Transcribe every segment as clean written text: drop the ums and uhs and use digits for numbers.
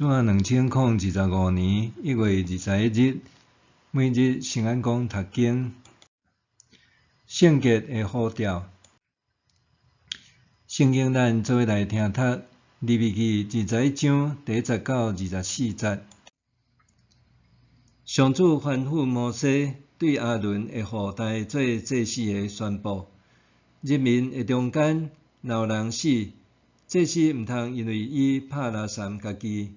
主啊，2025年1月21日，每日圣安讲读经，圣洁的呼召。圣经咱做伙来听读利未记21章第1节到24节。上主吩咐摩西對亞倫的後代做祭司的宣布：人民的中間，若有人死，祭司毋通因為伊拍垃圾家己。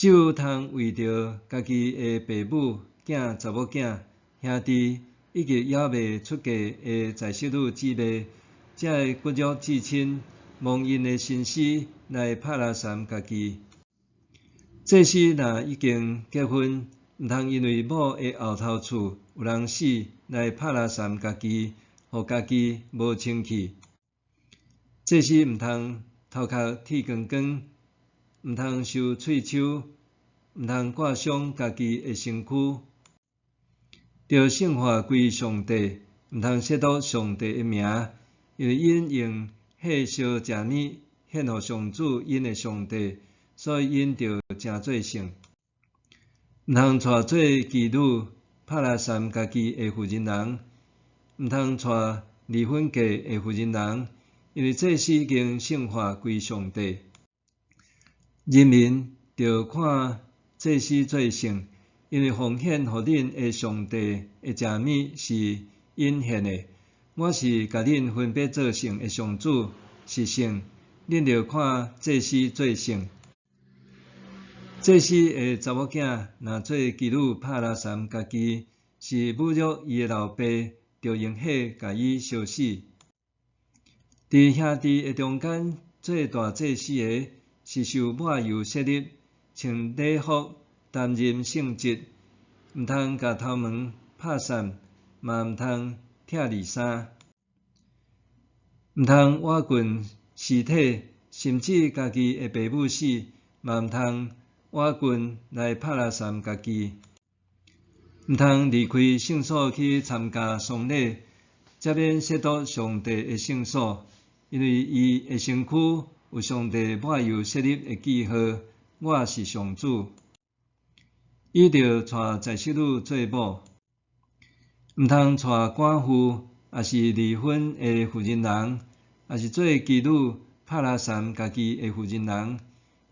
只有通為著家己的爸母、囝、查某囝、兄弟以及猶未出嫁的在室女姊妹，遮的骨肉至親，亡𪜶的身屍來拍垃圾家己。祭司若已經結婚，毋通因為某的後頭厝有人死來拍垃圾家己，予家己無清氣。祭司毋通頭殼剃光光，毋通修喙鬚，毋通割傷家己的身軀，著聖化歸上帝，毋通褻瀆上帝的名，因為𪜶用火燒食物獻予上主𪜶的上帝，所以𪜶著成做聖。毋通娶做妓女拍垃圾家己的婦人人，毋通娶離婚過的婦人人，因為祭司已經聖化歸上帝。人民著看祭司做聖，因為奉獻予恁的上帝的食物是𪜶獻的。我是共恁分別做聖的上主，是聖，恁著看祭司做聖。祭司的查某囝若做妓女拍垃圾家己，是侮辱伊的老爸，著用火共伊燒死。佇兄弟的中間做大祭司的，是受抹油設立，穿禮服擔任聖職，毋通共頭毛拍散，嘛毋通拆字衫，毋通倚近屍體，甚至家己的爸母死，嘛毋通倚近來拍垃圾家己，毋通離開聖所去參加喪禮，才免褻瀆上帝的聖所，因為伊的身軀有上帝抹油設立的記號，我是上主。伊著娶在室女做某，毋通娶寡婦，抑是離婚的婦人人，抑是做妓女拍垃圾家己的婦人人，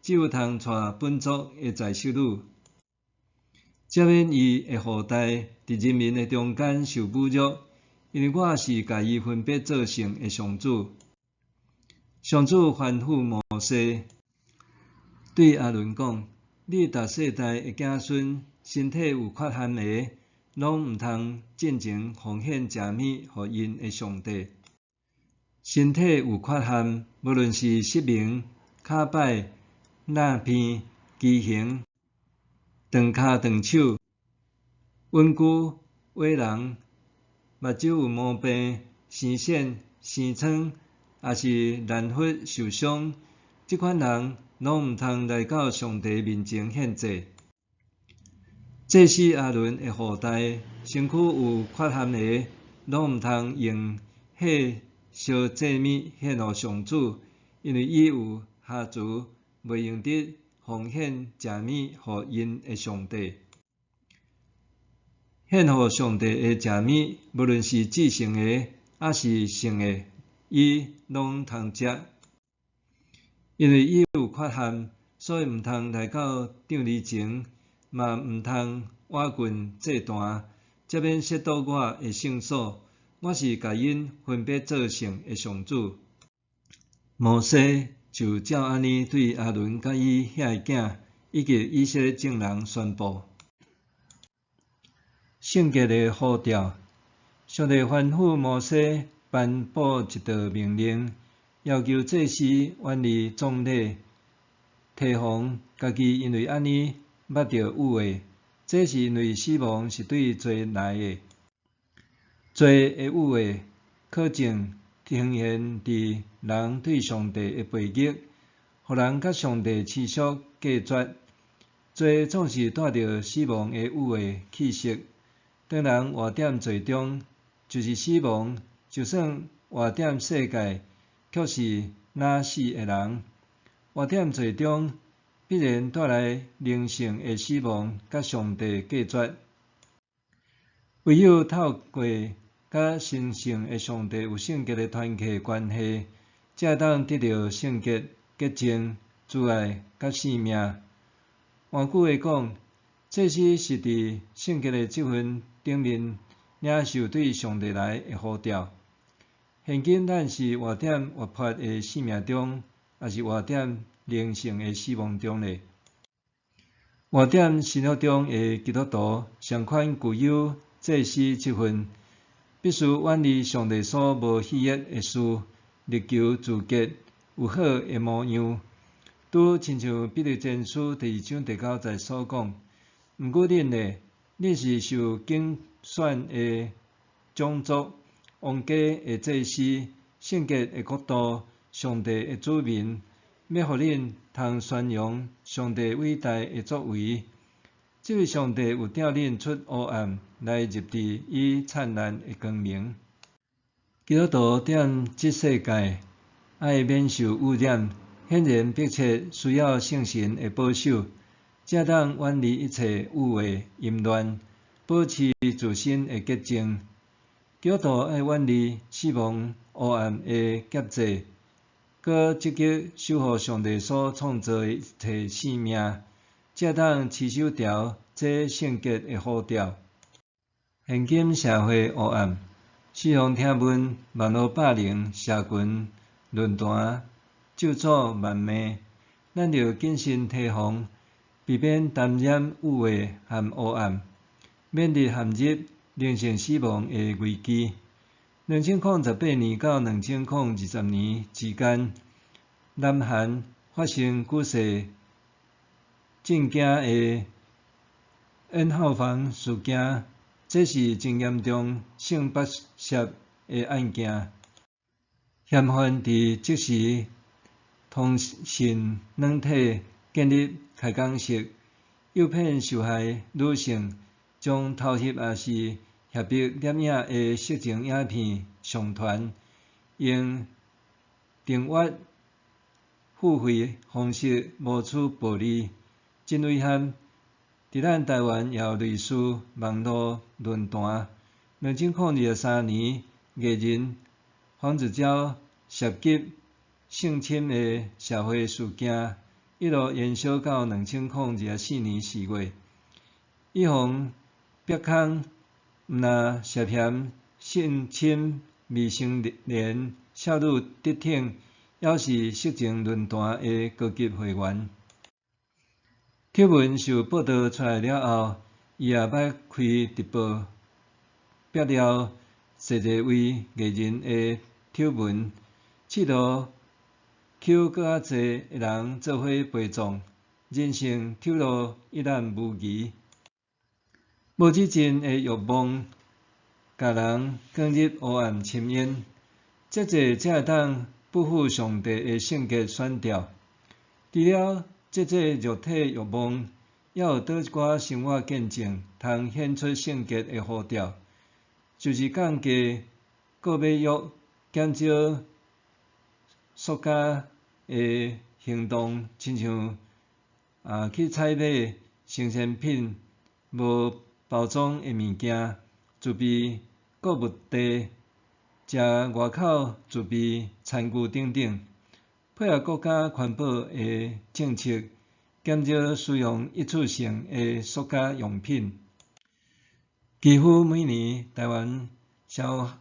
只有通娶本族的在室女，才免伊的後代佇人民的中間受侮辱，因為我是共伊分別做聖的上主。上主吩咐摩西對亞倫講：你逐世代的子孫身體有缺陷的，攏毋通進前奉獻食物予𪜶的上帝。身體有缺陷，無論是失明、跤擺、爛鼻、畸形、斷跤斷手、穩龜、痿人、目睭有毛病、生癬、生瘡，抑是難忽受傷，這款人攏毋通來到上帝面前獻祭。祭司亞倫的後代身軀有缺陷的，攏毋通用火燒祭物獻予上主，因為伊有瑕疵，袂用得奉獻食物予𪜶的上帝。獻予上帝的食物，無論是至聖的，抑是聖的，伊攏通食。因為伊有缺陷，所以毋通來到帳禮前，嘛毋通倚近祭壇，才免褻瀆我的聖所。我是共𪜶分別做聖的上主。摩西就照按呢對亞倫佮伊遐的囝，以及以色列眾人宣布。聖潔的呼召，上帝吩咐摩西頒布一道命令，要求祭司遠離葬禮，提防家己因為按呢捌著污穢。這是因為死亡是對罪來的，罪的污穢可證呈現佇人對上帝的背逆，予人佮上帝持續隔絕。罪總是帶著死亡的污穢氣息。當人活佇罪中，就是死亡；就算活佇世界，卻是若死的人。活佇罪中，必然帶來靈性的死亡，佮上帝隔絕。唯有透過佮神聖的上帝有聖潔的團契關係，才會當得著聖潔、潔淨、慈愛佮生命。換句話講，祭司是佇聖潔的職份頂面領受對上帝來的呼召。現今咱是活佇活潑的生命中，抑是活佇靈性的死亡中呢？活佇新約中的基督徒，相款具有祭司職份，必須遠離上帝所無喜悅的事，力求自潔，有好的模樣。拄親像彼得前書第二章第九節所講，毋過恁呢，恁是受揀選的種族，王家的祭司，聖潔的國度，上帝的子民，欲予恁通宣揚上帝偉大的作為。這位上帝有召恁出黑暗，來入佇伊燦爛的光明。基督徒踮這世界愛免受污染，顯然迫切需要聖神的保守，才當遠離一切污穢淫亂，保持自身的潔淨。基督徒愛遠離死亡黑暗的轄制，閣積極守護上帝所創造的一切生命，才當持守牢這聖潔的呼召。現今社會黑暗，時常聽聞網路霸凌、社群論壇咒詛謾罵，咱著謹慎提防，避免沾染污穢和黑暗，免得陷入靈性死亡的危機。2018年到2020年之間，南韓發生舉世震驚的N號房事件，這是真嚴重性剝削的案件。嫌犯佇即時通訊軟體建立開講室，誘騙受害女性將偷翕抑是脅迫攝影的色情影片上傳，用訂閱付費方式謀取暴利，真危險。佇咱台灣也有類似網路論壇。2023年，藝人黃子佼涉及性侵的社會事件，一路延燒到2024年4月，伊予逼空，毋但涉嫌性侵未成年少女得逞，猶是色情論壇的高級會員。醜聞受報導出來了後，伊也捌開直播，爆料濟濟位藝人的醜聞，試圖抾閣較濟的人做伙陪葬，人性醜陋一覽無餘。無止盡的欲望，共人捲入黑暗深淵，節制才會當不負上帝的聖潔選召。除了節制肉體欲望，猶有佗一寡生活見證，通顯出聖潔的呼召，就是降低購買欲，減少塑膠的行動，親像去採買生鮮品無包裝的物件，自備購物袋，食外口自備餐具等等，配合國家環保的政策，減少使用一次性的塑膠用品。幾乎每年台灣消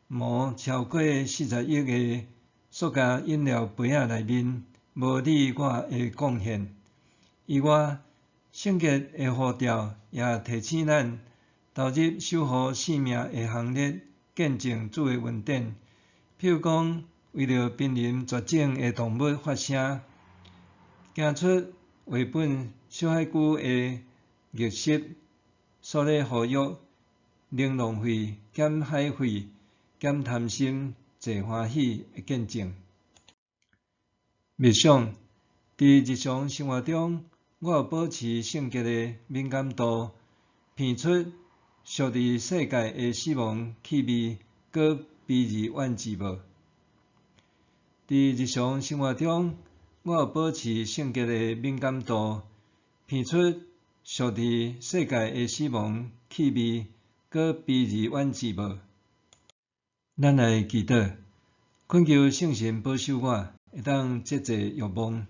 磨超過40億个塑膠飲料杯仔內面無你我的貢獻。以外，聖潔的呼召也提醒咱投入守護生命的行列，見證主的恩典。譬如講，為著瀕臨絕種的動物發聲，行出繪本小海龜的逆襲，所咧呼籲零浪費、減海費、減貪心、坐歡喜的見證。默想，佇日常生活中，我有保持聖潔的敏感度，鼻出屬佇世界的死亡氣味，閣避而遠之無？佇日常生活中，我我有保持聖潔的敏感度，鼻出屬佇世界的死亡氣味，閣避而遠之無？咱來祈禱，懇求聖神保守我，會當節制欲望，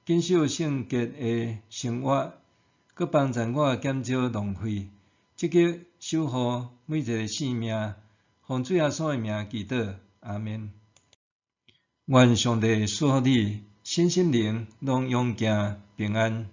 謹守聖潔的生活，閣幫助我減少浪費，積極守護每一个性命。奉主耶穌的名祈禱，阿們。願上帝賜福你，身心靈攏勇健平安。